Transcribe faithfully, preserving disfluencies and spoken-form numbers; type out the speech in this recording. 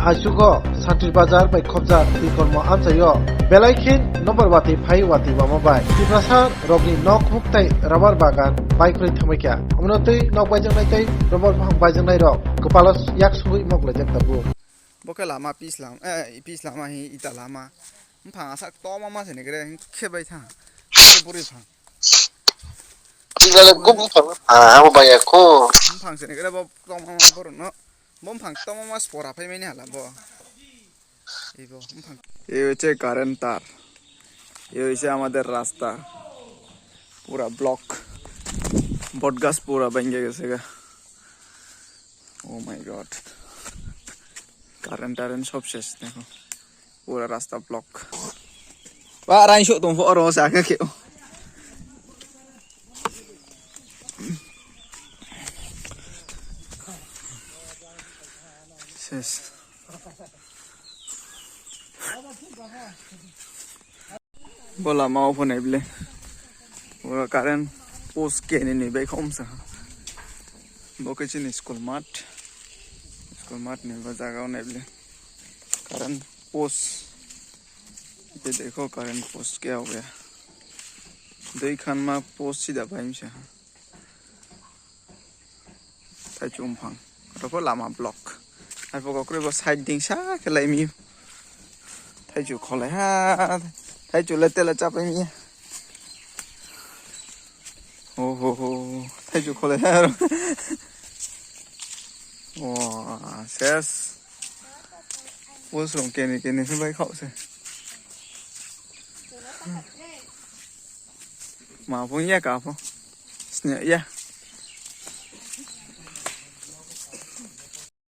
Aisugo Santir Bazar bai khobjak twi kormo amchaio belai khe nokbar watwi phai watwi bama bai Tiprasa rokni nok huk tei rubber bagan bai kwrwi thangbai kha. Omono twi nok baijaknai tei rubber buphang baijaknai rok kwpalo yak sugwi mok laijak tabuk. Bo khe lama pis lama, eh, pis lama hi ita lama. Buphang asak toma ma se negre hing khe bai thang. Khe buri phang. Tinggal gum phang. Ah, amo bai ko. Buphang se negre bo toma ma borok no. Bo buphang toma ma spora phai mani hala bo. Ibo buphang. এই হচ্ছে কারেন্ট তার, এই হচ্ছে আমাদের রাস্তা, পুরা ব্লক, বট গাছ পুরা ভেঙে গেছে গা। Oh my God, কারেন্ট টারেন্ট সব শেষ, দেখো পুরা রাস্তা block. Ba rain show tong pho oro sa khe. Ses. Bo lama o phone ble. Bo current post khe ni ni bai khom sa. Bo khe chini school mat. School mat ni bo jaga o nai ble. Current post. Ye dekho current post kya ho gaya. Dui khan ma post sida bai msa. Thaichung phang. Kotor pho lama block. Hai pho kokroi bo side ding sa khe lai mi. Thaichu kholai ha. Thaichu le tela chapai mi. Oh ho ho. Thaichu kholai ha. Wah, ses. Post rong keni keni se bai khao se. Ma phung ya ka pho. Snya ya.